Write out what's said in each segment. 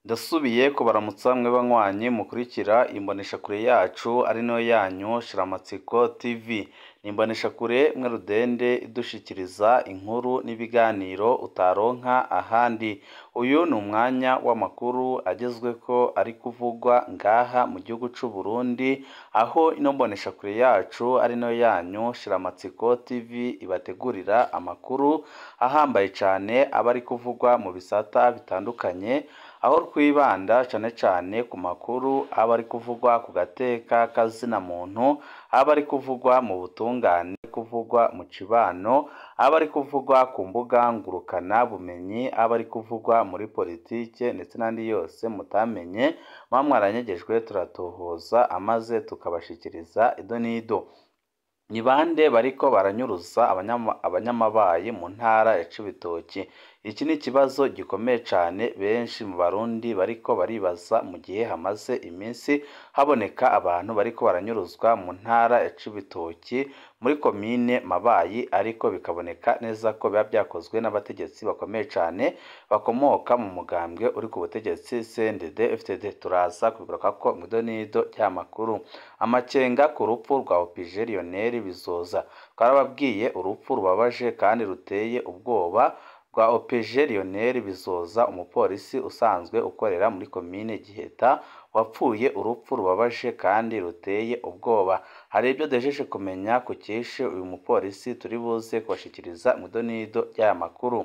Ndasubiye kubaramutsa mwe banywanyi mukurikira imboneshakure yacu ari nayo yanyu Shiramatsiko TV. Ni imboneshakure mwe rudende idushikiriza inkuru n'ibiganiro utaronka ahandi. Uyu ni umwanya w'amakuru agezweko ari kuvugwa ngaha mu gihugu c'u Burundi, aho ino mboneshakure yacu ari nayo yanyu Shiramatsiko TV ibategurira amakuru ahambaye cane aba ari kuvugwa mu bisata bitandukanye, aho twibanda cane cane ku makuru aba ari kuvugwa ku gateka k'azina muntu, aba ari kuvugwa mu butungane, kuvugwa mu cibano, aba ari kuvugwa ku mbuga ngurukana bumenyi, aba ari kuvugwa muri politike ndetse n'andi yose mutamenye, muba mwaranyegejwe turatohoza amaze tukabashikiriza ido n'ido. Ni bande bariko baranyuruza abanyamabayi mu ntara ya Cibitoki? Iki ni ikibazo gikomeye cane benshi mu Barundi bariko baribaza mu gihe hamaze iminsi haboneka abantu bariko baranyuruzwa mu ntara ya Cibitoki muri komine Mabayi, ariko bikaboneka neza ko biba vyakozwe n'abategetsi bakomeye cane bakomoka mu mugambwe uri ku butegetsi CNDD-FDD. Turaza kubigarukako mw'ido n'ido ry'amakuru. Amakenga ku rupfu rwa Opj Lionel Bizoza. Twarababwiye urupfu rubabaje kandi ruteye ubwoba rwa OPG Lionel Bizoza, umupolisi usanzwe ukorera muri komine Giheta, wapfuye urupfu rubabaje kandi ruteye ubwoba. Hari ibyo duhejeje kumenya ku cyishe uyu mupolisi turi buze kubashikiriza mw'ido n'ido ry'aya makuru.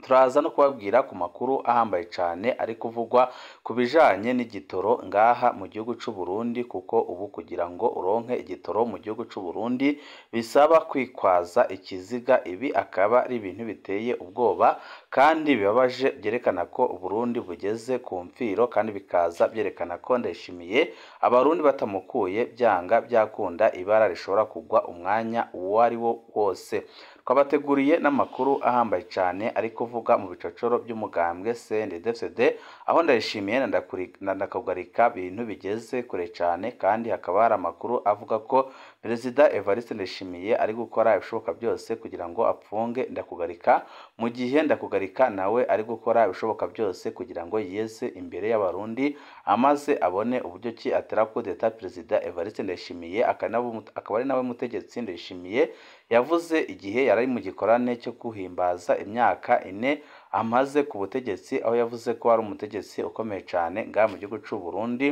Turaza no kubabwira ku makuru ahambaye cane ari kuvugwa ku bijanye n'igitoro ngaha mu gihugu c'u Burundi, kuko ubu kugira ngo uronke igitoro mu gihugu c'u Burundi bisaba kwikwaza ikiziga. Ibi akaba ari ibintu biteye ubwoba kandi bibabaje, byerekana ko Uburundi bugeze ku mfiro, kandi bikaza byerekana ko Ndayishimiye Abarundi batamukuye byanga byakunda ibara rishobora kugwa umwanya uwo ari wo wose. Twabateguriye n'amakuru ahambaye cane ari kuvuga mu bicocoro by'umugambwe CNDD-FDD, aho Ndayishimiye na Ndakagarika bintu bigeze kure cane, kandi hakaba hari amakuru avuga ko Perezida Evariste Ndayishimiye ari gukora ibishoboka byose kugira ngo apfunge Ndakugarika, mu gihe Ndakugarika nawe ari gukora ibishoboka byose kugira ngo yiyeze imbere y'Abarundi amaze abone uburyo ki atera coup d'etat Perezida Evariste Ndayishimiye, akaba ari nawe mutegetsi Ndayishimiye yavuze igihe yari mu gikorane cyo guhimbaza imyaka 4 amaze ku butegetsi, aho yavuze ko ari umutegetsi ukomeye cane ngaha mu gihugu c'u Burundi,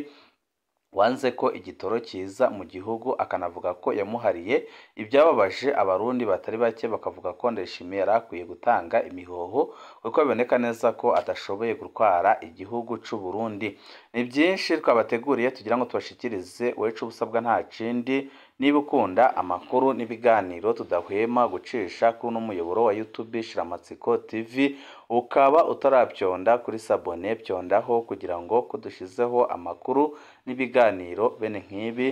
wanze ko igitoro kiza mu gihugu, akanavuga ko yamuhariye ibyababaje Abarundi batari bake, bakavuga ko Ndayishimiye yari akwiye gutanga imihoho kuko biboneka neza ko adashoboye gutwara igihugu c'u Burundi. Ni byinshi twabateguriye tugira ngo tubashikirize, wecu ubusabwa nta kindi. Niba ukunda amakuru n'ibiganiro tudahwema gucisha kuri uno muyoboro wa YouTube Shiramatsiko TV, ukaba utarabyonda kuri sabone, byondaho kugira ngo kudushizeho amakuru n'ibiganiro bene nk'ibi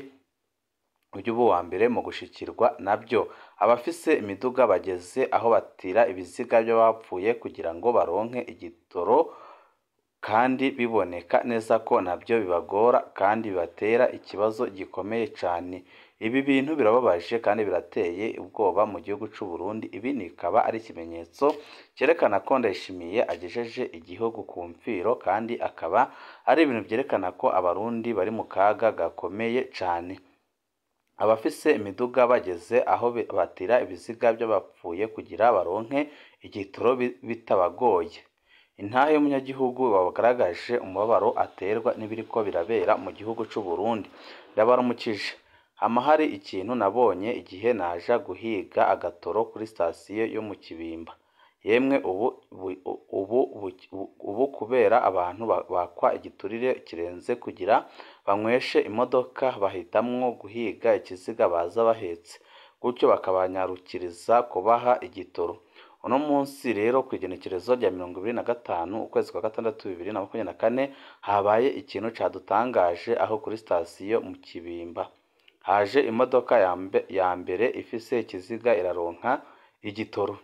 ujye uba uwa mbere mu gushikirwa nabyo. Abafise imiduga bageze aho batira ibiziga by'abapfuye kugira ngo baronke igitoro, kandi biboneka neza ko nabyo bibagora kandi bibatera ikibazo gikomeye cane. Ibi bintu birababaje kandi birateye ubwoba mu gihugu c'u Burundi. Ibi bikaba ari ikimenyetso cyerekana ko Ndayishimiye agejeje igihugu ku mfiro, kandi akaba ari ibintu byerekana ko Abarundi bari mu kaga gakomeye cane. Abafise imiduga bageze aho batira ibiziga by'abapfuye kugira baronke igitoro bitabagoye. Intahe y'umunyagihugu bagaragaje umubabaro aterwa n'ibiriko birabera mu gihugu c'u Burundi. Ndabaramukije. Hama hari ikintu nabonye igihe naja guhiga agatoro kuri sitasiyo yo mu Kibimba. Yemwe ubu kubera abantu bakwa igiturire kirenze kugira banyweshe imodoka, bahitamwo guhiga ikiziga baza bahetse, gutyo bakabanyarukiriza kubaha igitoro. Uno munsi rero ku igenekerezo rya 25 ukwezi kwa gatandatu 2024 habaye ikintu cadutangaje, aho kuri sitasiyo mu Kibimba haje imodoka ya mbere ifise ikiziga iraronka igitoro.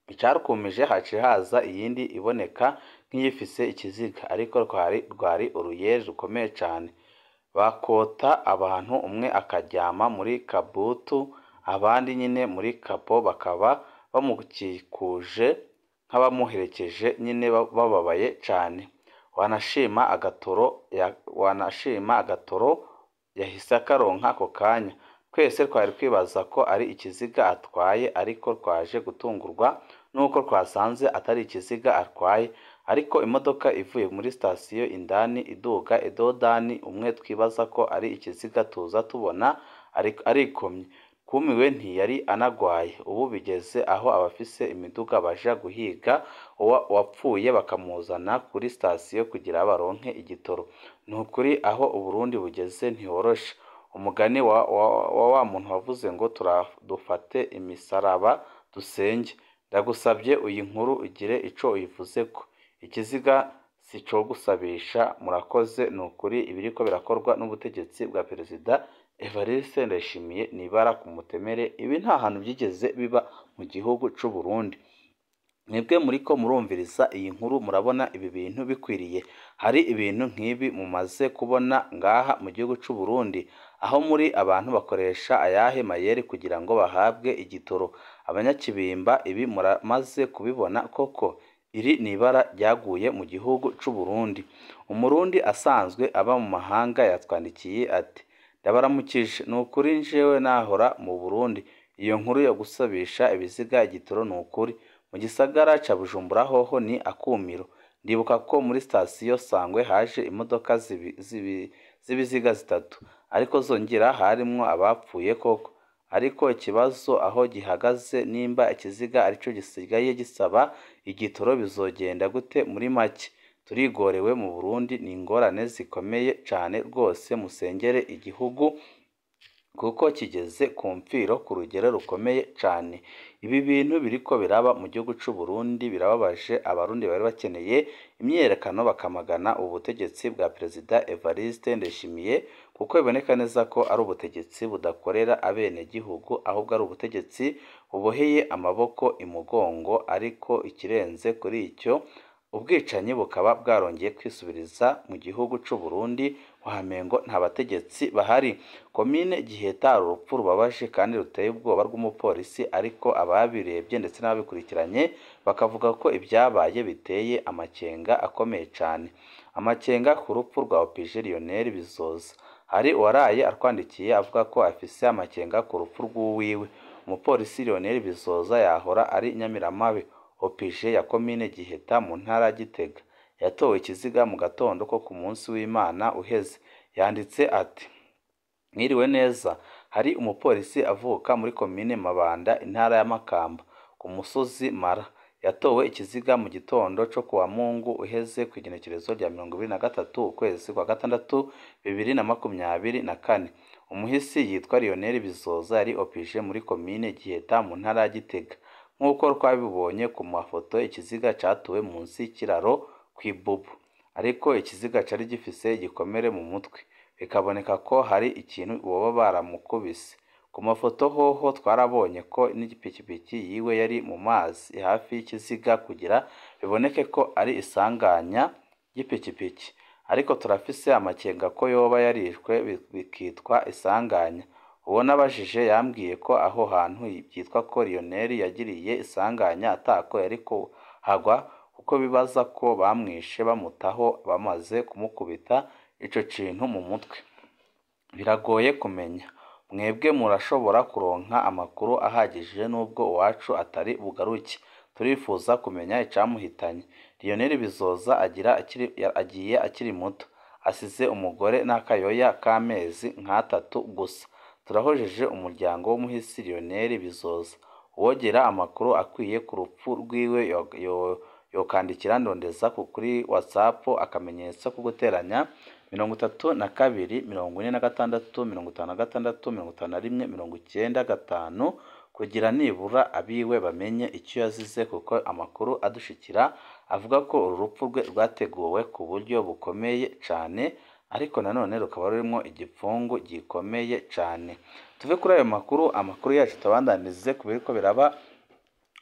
Icarukumije haciye haza iyindi iboneka nk'iyifise ikiziga, ariko rwari uruyeri rukomeye cane. Bakota abantu, umwe akaryama muri kabutu, abandi nyine muri kapo, bakaba bamukikuje nk'abamuherekeje nyine bababaye cane. Wanashima agatoro yahise akaronka ako kanya. Twese twari kwibaza ko ari ikiziga atwaye, ariko twaje gutungurwa nuko twasanze atari ikiziga atwaye, ariko imodoka ivuye muri sitasiyo indani iduga idodani umwe twibaza ko ari ikiziga tuza tubona arikomye. Kumiwe ntiyari anagwaye. Ubu bigeze aho abafise imiduga baja guhiga uwapfuye bakamuzana kuri sitasiyo kugira baronke igitoro. Ni ukuri aho Uburundi bugeze ntihoroshe. Umugani wa muntu wavuze ngo dufate imisaraba dusenge. Ndagusabye iyi nkuru ugire ico uyivuzeko. Ikiziga sico gusabisha. Murakoze. Ni ukuri ibiriko birakorwa n'ubutegetsi bwa Perezida Evariste Ndayishimiye nibara ku mutemere. Ibi nta hantu byigeze biba mu gihugu c'u Burundi. Mwebwe muriko murumviriza iyi nkuru murabona ibi bintu bikwiriye? Hari ibintu nk'ibi mumaze kubona ngaha mu gihugu c'u Burundi? Aho muri abantu bakoresha ayahe mayeri kugira ngo bahabwe igitoro? Abanyakibimba ibi muramaze kubibona koko? Iri ni ibara ryaguye mu gihugu c'u Burundi. Umurundi asanzwe aba mu mahanga yatwandikiye ati: "Ndabaramukije, ni ukuri njewe nahora mu Burundi, iyo nkuru yo gusabisha ibiziga igitoro ni ukuri. Mu gisagara ca Bujumbura hoho ni akumiro. Ndibuka ko muri sitasiyo Sangwe haje imodoka z'ibiziga zitatu, ariko zongera harimwo abapfuye koko. Ariko ikibazo aho gihagaze, nimba ikiziga arico gisigaye gisaba igitoro bizogenda gute? Muri make turigorewe mu Burundi, ni ingorane zikomeye cane rwose. Musengere igihugu kuko kigeze ku mfiro ku rugero rukomeye cane." Ibi bintu biriko biraba mu gihugu c'u Burundi birababaje. Abarundi bari bakeneye imyiyerekano bakamagana ubutegetsi bwa Perezida Evariste Ndayishimiye, kuko biboneka neza ko ari ubutegetsi budakorera abenegihugu, ahubwo ari ubutegetsi buboheye amaboko imugongo. Ariko ikirenze kuri icyo, ubwicanyi bukaba bwarongeye kwisubiriza mu gihugu c'u Burundi, wamengo nta bategetsi bahari. Komine Giheta, urupfu rubabaje kandi ruteye ubwoba rw'umupolisi, ariko ababirebye ndetse n'ababikurikiranye bakavuga ko ibyabaye biteye amakenga akomeye cane. Amakenga ku rupfu rwa OPG Lionel Bizoza. Hari uwaraye atwandikiye avuga ko afise amakenga ku rupfu rw'uwiwe. Umupolisi Lionel Bizoza yahora ari Nyamiramabe, OPG ya komine Giheta mu ntara ya Gitega. Yatowe ikiziga mu gatondo ko ku munsi w'Imana uheze. Yanditse ati: "Mwiriwe neza, hari umupolisi avuka muri komine Mabanda, intara ya Makamba, ku musozi Mara. Yatowe ikiziga mu gitondo co kuwa Mungu uheze, kw'igenekerezo rya 23 ukwezi kwa gatandatu 2024. Umuhisi yitwa Lionel Bizoza, yari OPG muri komine Giheta mu ntara ya Gitega. Nk'uko twabibonye ku mafoto, ikiziga catowe munsi y'ikiraro kw'ibubu, ariko ikiziga cari gifise igikomere mu mutwe, bikaboneka ko hari ikintu boba baramukubise. Ku mafoto hoho twarabonye ko n'ipikipiki yiwe yari mu mazi hafi y'ikiziga kugira biboneke ko ari isanganya ry'ipikipiki. Ariko turafise amakenga ko yoba yarishwe bikitwa isanganya. Uwo nabajije yambwiye ko aho hantu vyitwa ko Lionel yagiriye isanganya atako yari kuhagwa, kuko bibaza ko bamwishe bamutaho bamaze kumukubita ico kintu mu mutwe. Biragoye kumenya. Mwebwe murashobora kuronka amakuru ahagije nubwo uwacu atari bugaruke. Turifuza kumenya icamuhitanye. Lionel Bizoza agiye akiri muto, asize umugore n'akayoya k'amezi nk'atatu gusa. Turahojeje umuryango w'umuhisi Lionel Bizoza. Uwogira amakuru akwiye ku rupfu rwiwe yokandikira Ndondeza kuri WhatsApp akamenyetso ko guteranya 32 46 56 51 95, kugira nibura abiwe bamenye icyo yazize, kuko amakuru adushikira avuga ko uru rupfu rwe rwateguwe ku buryo bukomeye cane, ariko nanone rukaba rurimwo igipfungu gikomeye cane." Tuve kuri ayo makuru, amakuru yacu tubandanirize ku biriko biraba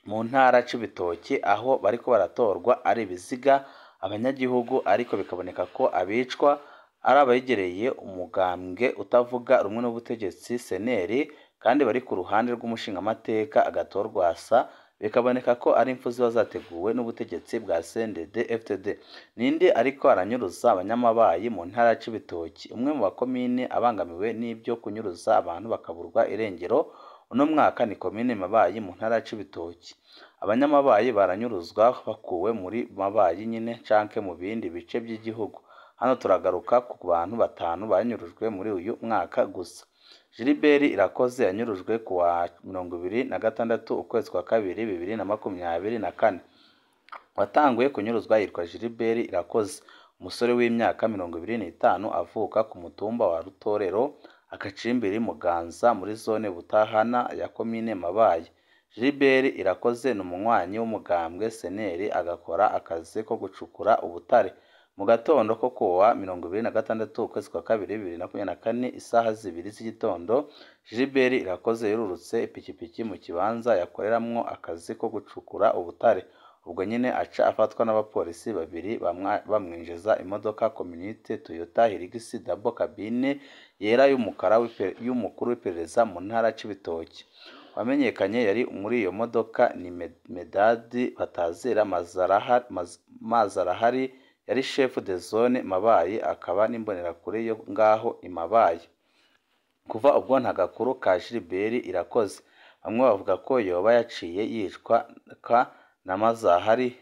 mu ntara Cibitoki, aho bariko baratorwa ari ibiziga abanyagihugu, ariko bikaboneka ko abicwa ari abegereye umugambwe utavuga rumwe n'ubutegetsi seneri, kandi bari ku ruhande rw'umushingamateka Agathon Rwasa. Bikaboneka ko ari impfu ziba zateguwe n'ubutegetsi bwa CNDD-FDD. Ninde ariko aranyuruza abanyamabayi mu ntara ya Cibitoki? Umwe mu bakomine abangamiwe n'ibyo kunyuruza abantu bakaburwa irengero uno mwaka ni komine Mabayi mu ntara ya Cibitoki. Abanyamabayi baranyuruzwa bakuwe muri Mabayi nyine canke mu bindi bice by'igihugu. Hano turagaruka ku bantu batanu banyurujwe muri uyu mwaka gusa. Gilbert Irakoze yanyurujwe ku wa 26 ukwezi kwa kabiri 2024. Watanguye kunyuruzwa yitwa Gilbert Irakoze, umusore w'imyaka 25 avuka ku mutumba wa Rutorero, agacimbiri Muganza muri zone Butahana ya komine Mabayi. Gilbert Irakoze ni umunywanyi w'umugambwe Seneri, agakora akazi ko gucukura ubutare. Mu gatondo ko kuwa 26 ukwezi kwa kabiri 2024 isaha 2 z'igitondo, Gilbert Irakoze yururutse ipikipiki mu kibanza yakoreramwo akazi ko gucukura ubutare. Ubwo nyine aca afatwa n'abapolisi babiri bamwinjiza imodoka Community Toyota Hilux Double Cabine yera y'umukara y'umukuru w'iperereza mu ntara ya Cibitoki. Wamenyekanye yari muri iyo modoka ni Medadi Batazira Mazarahari, yari chef de zone Mabayi akaba n'imbonerakure yo ngaho i Mabayi. Kuva ubwo nta gakuru ka Gilbert Irakoze. Bamwe bavuga ko yoba yaciye yicwa na Mazahari.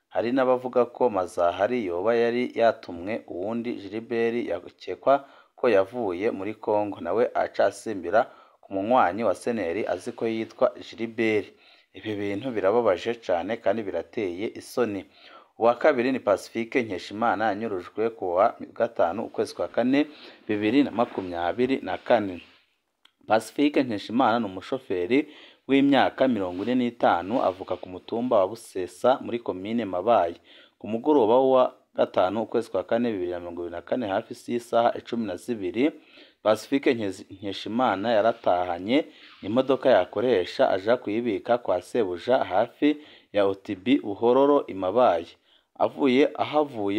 Hari n'abavuga ko Mazahari yoba yari yatumwe uwundi Gilbert yakekwa ko yavuye muri Congo, nawe aca asimbira ku munywanyi wa Seneri azi ko yitwa Gilbert. Ibi bintu birababaje cane kandi birateye isoni. Uwa kabiri ni Pacifique Nkeshimana yanyurujwe ku wa 5 ukwezi kwa 4 2024. Pacifique Nkeshimana ni umushoferi w'imyaka 45, avuka ku mutumba wa Busesa muri komine Mabayi. Ku mugoroba wa 5 ukwezi kwa 4 2024 hafi y'isaha 12, Pacifique Nkeshimana yaratahanye imodoka yakoresha aja kuyibika kwa sebuja hafi ya OTB Buhororo i Mabayi.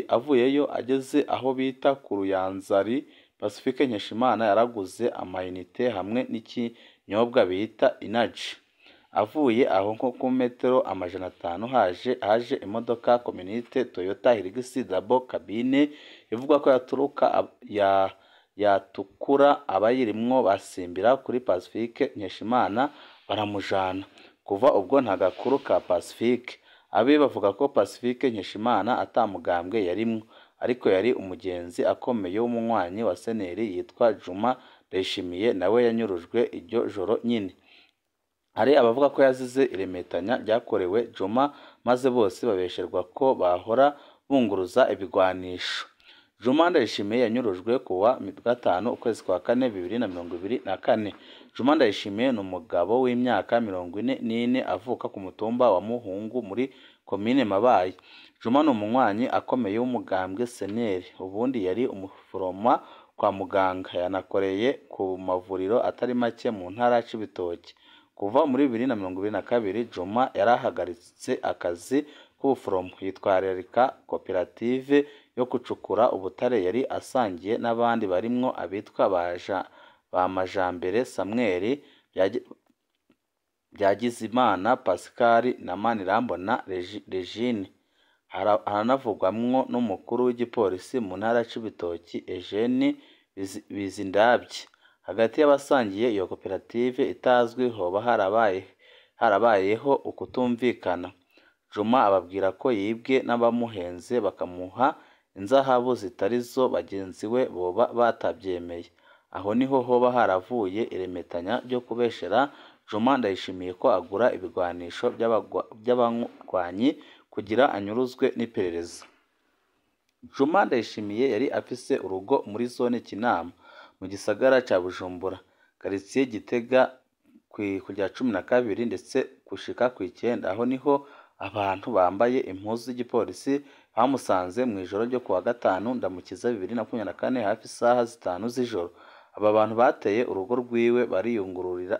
Avuyeyo ageze aho bita ku Ruyanzari, Pacifique Nkeshimana yaraguze amayinite hamwe n'ikinyobwa bita Energy. Avuye aho nko ku metero 500 haje imodoka Community Toyota Hilux Double Cabine ivugwa ko yaturuka yatukura, abayirimwo basimbira kuri Pacifique Nkeshimana baramujana. Kuva ubwo nta gakuru ka Pacifique. Abe bavuga ko Pacifique Nkeshimana atamugambwe yarimwo, ariko yari umugenzi akomeye w'umunywanyi wa Seneri yitwa Juma Ndayishimiye, nawe yanyurujwe iryo joro nyine. Hari abavuga ko yazize iremetanya ryakorewe Juma, maze bose babesherwa ko bahora bunguruza ibigwanisho. Juma Ndayishimiye yanyurujwe ku wa 5 ukwezi kwa 4 2024. Juma Ndayishimiye ni umugabo w'imyaka 44, avuka ku mutumba wa Muhungu muri komine Mabayi. Juma ni umunywanyi akomeye w'umugambwe Seneri, ubundi yari umuforoma kwa muganga, yanakoreye ku mavuriro atari make mu ntara ya Cibitoki. Kuva muri 2022 Juma yarahagaritse akazi k'ubuforomo, yitwararika koperative yo gucukura ubutare yari asangiye n'abandi barimwo abitwa ba Majambere Samuel, Byagizimana Pascal na Manirambona Regine. Haranavugwamwo n'umukuru w'igipolisi mu ntara ya Cibitoki Eugene Bizindabye. Hagati y'abasangiye iyo koperative itazwi hoba harabayeho ukutumvikana. Juma ababwira ko yibwe n'abamuhenze bakamuha inzahabu zitari zo, bagenzi we boba batabyemeye. Aho niho hoba haravuye iremetanya ryo kubeshera Juma Ndayishimiye ko agura ibigwanisho by'abanywanyi kugira anyuruzwe n'iperereza. Juma Ndayishimiye yari afise urugo muri zone Kinama mu gisagara ca Bujumbura, quartier Gitega ku rya 12 ndetse gushika ku 9. Aho niho abantu bambaye impuzu z'igipolisi bamusanze mu ijoro ryo kuwa 5 Ndamukiza 2024 hafi isaha 5 z'ijoro. Aba bantu bateye urugo rwiwe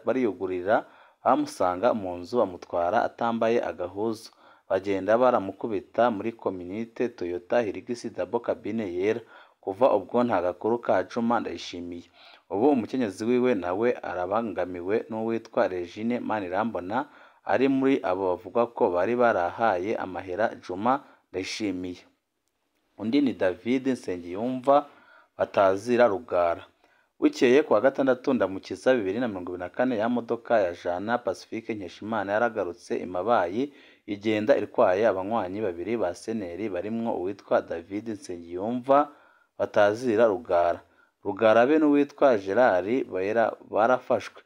bariyugurira, bamusanga mu nzu bamutwara atambaye agahuzu, bagenda baramukubita muri Community Toyota Hilux Double Cabine yera. Kuva ubwo nta gakuru ka Juma Ndayishimiye. Ubu umukenyezi wiwe nawe arabangamiwe n'uwitwa Regine Manirambona, ari muri abo bavuga ko bari barahaye amahera Juma Ndayishimiye. Undi ni David Nsengiyumva batazira Rugara. Bukeye kuwa gatandatu Ndamukiza 2024 ya modoka ya Jana Pacifique Nkeshimana yaragarutse i Mabayi igenda itwaye abanywanyi babiri ba Seneri barimwo uwitwa David Nsengiyumva batazira Rugara. Rugara be n'uwitwa Gerard barafashwe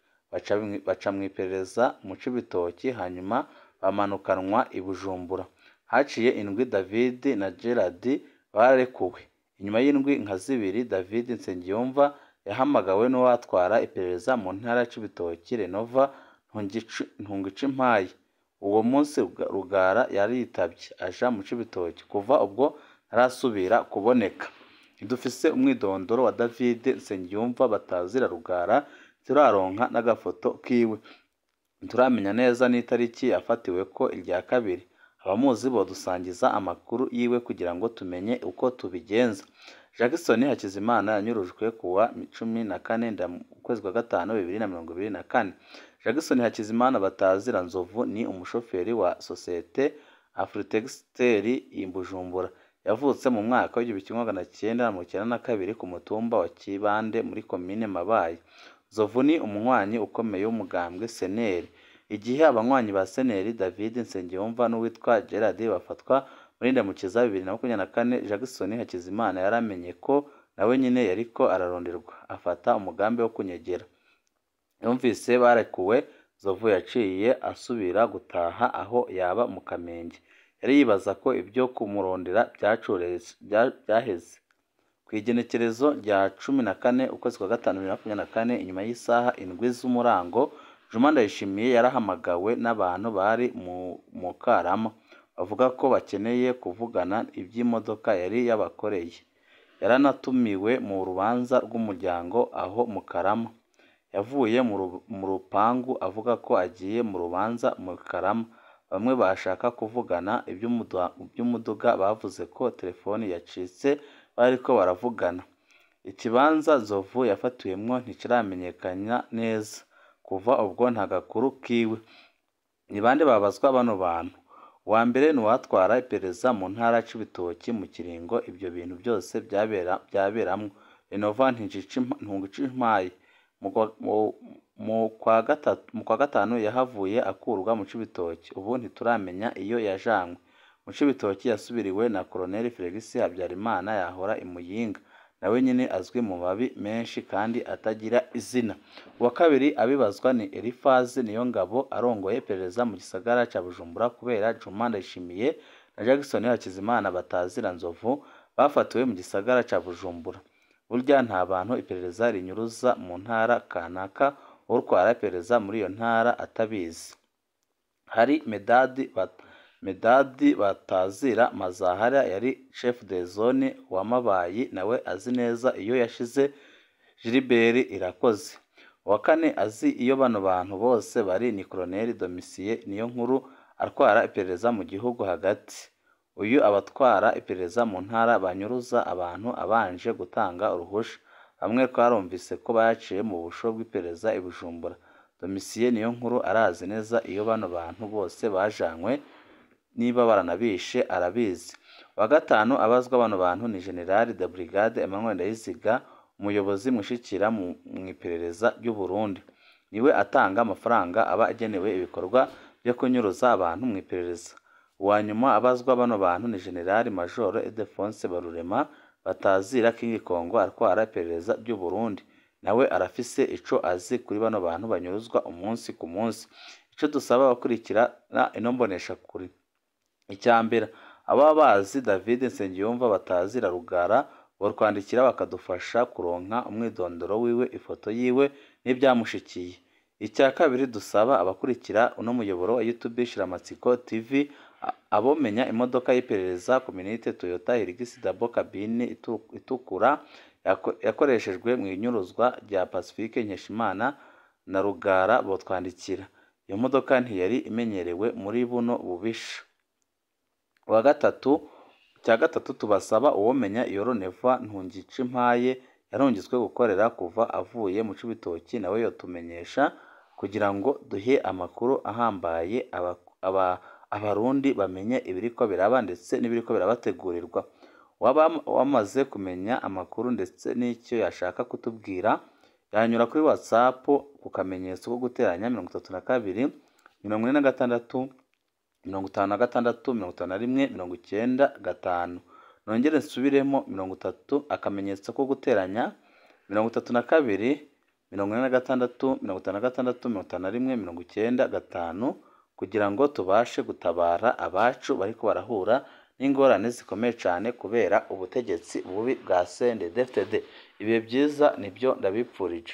baca mu iperereza mu Cibitoki hanyuma bamanukanwa i Bujumbura. Haciye indwi David na Gerard bararekuwe. Inyuma y'indwi nka zibiri David Nsengiyumva yahamagawe n'uwatwara iperereza mu ntara ya Cibitoki Renova Ntungicimpaye. Uwo munsi Rugara yaritavye aja mu Cibitoki, kuva ubwo ntarasubira kuboneka. Ntidufise umwidondoro wa David Nsengiyumva batazira Rugara, turaronka n'agafoto kiwe. Ntituramenya neza n'itariki yafatiweko irya kabiri. Abamuzi bodusangiza amakuru yiwe kugira ngo tumenye uko tubigenza. Jackson Hakizimana yanyurujwe kuwa 14 ukwezi kwa gatanu 2024. Jackson Hakizimana batazira Nzovu ni umushoferi wa sosiyete Afritextile i Bujumbura. Yavutse mu mwaka w'1992 ku mutumba wa Kibande muri komine Mabayi. Nzovu ni umunywanyi ukomeye w'umugambwe Seneri. Igihe abanywanyi ba Seneri David Nsengiyumva n'uwitwa Gerard bafatwa muri Ndamukiza 2024, Jackson Hakizimana yaramenye ko nawe nyine yariko araronderwa, afata umugambi wo kunyegera. Yumvise barekuwe, Nzovu yaciye asubira gutaha aho yaba mu Kamenge. Yari yibaza ko ibyo kumurondera byaheze. Ku igenekerezo rya 14 ukwezi kwa gatanu 2024 inyuma y'isaha 7 z'umurango, Juma Ndayishimiye yarahamagawe n'abantu bari mu Karama bavuga ko bakeneye kuvugana iby'imodoka yari yabakoreye. Yaranatumiwe mu rubanza rw'umuryango aho mu Karama. Yavuye mu rupangu avuga ko agiye mu rubanza mu Karama. Bamwe bashaka kuvugana iby'umuduga bavuze ko telefoni yacitse bariko baravugana. Ikibanza Nzovu yafatiwemwo ntikiramenyekana neza. Kuva ubwo nta gakuru kiwe. Ni bande babazwa bano bantu? Uwa mbere ni uwatwara iperereza mu ntara ya Cibitoki mu kiringo ibyo bintu byose byaberamwo. Renova Ntungicimpaye mu kwa gatanu yahavuye akurwa mu Cibitoki, ubu ntituramenya iyo yajanywe. Mu Cibitoki yasubiriwe na Colonel Felix Habyarimana yahora i Muyinga, nawe nyine azwi mu mabi menshi kandi atagira izina. Uwa kabiri abibazwa ni Elifazi Niyongabo arongoye iperereza mu gisagara ca Bujumbura kubera Juma Ndayishimiye na Jackson Hakizimana batazira Nzovu bafatiwe mu gisagara ca Bujumbura. Burya nta bantu iperereza rinyuruza mu ntara kanaka urwara iperereza muri iyo ntara atabizi. Hari Medadi batazira Mazahara yari chef de zone wa Mabayi, nawe azi neza iyo yashize Gilbert Irakoze. Uwa kane azi iyo bano bantu bose bari ni Colonel Domitien Niyonkuru atwara iperereza mu gihugu hagati. Uyu abatwara iperereza mu ntara banyuruza abantu abanje gutanga uruhusha. Bamwe twarumvise ko baciye mu busho bw'iperereza i Bujumbura. Domitien Niyonkuru arazi neza iyo bano bantu bose bajanywe, niba baranabishe arabizi. Uwa gatanu abazwa bano bantu ni General de Brigade Emmanuel Ndayiziga, umuyobozi mushikira mu iperereza ry'u Burundi. Niwe atanga amafaranga aba agenewe ibikorwa byo kunyuruza abantu mu iperereza. Uwa nyuma abazwa bano bantu ni General Major Ildephonse Barurema batazira King Kongo atwara iperereza ry'u Burundi. Nawe arafise ico azi kuri bano bantu banyuruzwa umunsi ku munsi. Ico dusaba abakurikirana ino mboneshakure, icya mbere ababa bazi David Nsengiyumva batazira Rugara borwandikira bakadufasha kuronka umwidondoro wiwe, ifoto yiwe n'ibyamushikiye. Icya kabiri dusaba abakurikira uno muyoboro wa YouTube Shiramatsiko TV abomenya imodoka y'iperereza Community Toyota Hilux Double Cabin itukura yakoreshejwe mu inyuruzwa rya Pacifique Nkeshimana na Rugara botwandikira. Iyo modoka ntiyari imenyerewe muri buno bubisha. Uwa gatatu, cya gatatu tubasaba uwomenya iyo Roneva Ntungicimpaye yarungitswe gukorera kuva avuye mu Cibitoki nawe yotumenyesha kugira ngo duhe amakuru ahambaye abarundi bamenye ibiriko biraba ndetse n'ibiriko birabategurirwa. Waba wamaze kumenya amakuru ndetse n'icyo yashaka kutubwira, yanyura kuri WhatsApp ku kamenyetso ko guteranya 32 46 56 51 95. Nongere nsubiremo 30 akamenyetso ko guteranya 32 46 56 51 95 kugira ngo tubashe gutabara abacu bariko barahura n'ingorane zikomeye cyane kubera ubutegetsi bubi bwa CNDD-FDD. Ibihe byiza nibyo ndabipfurije.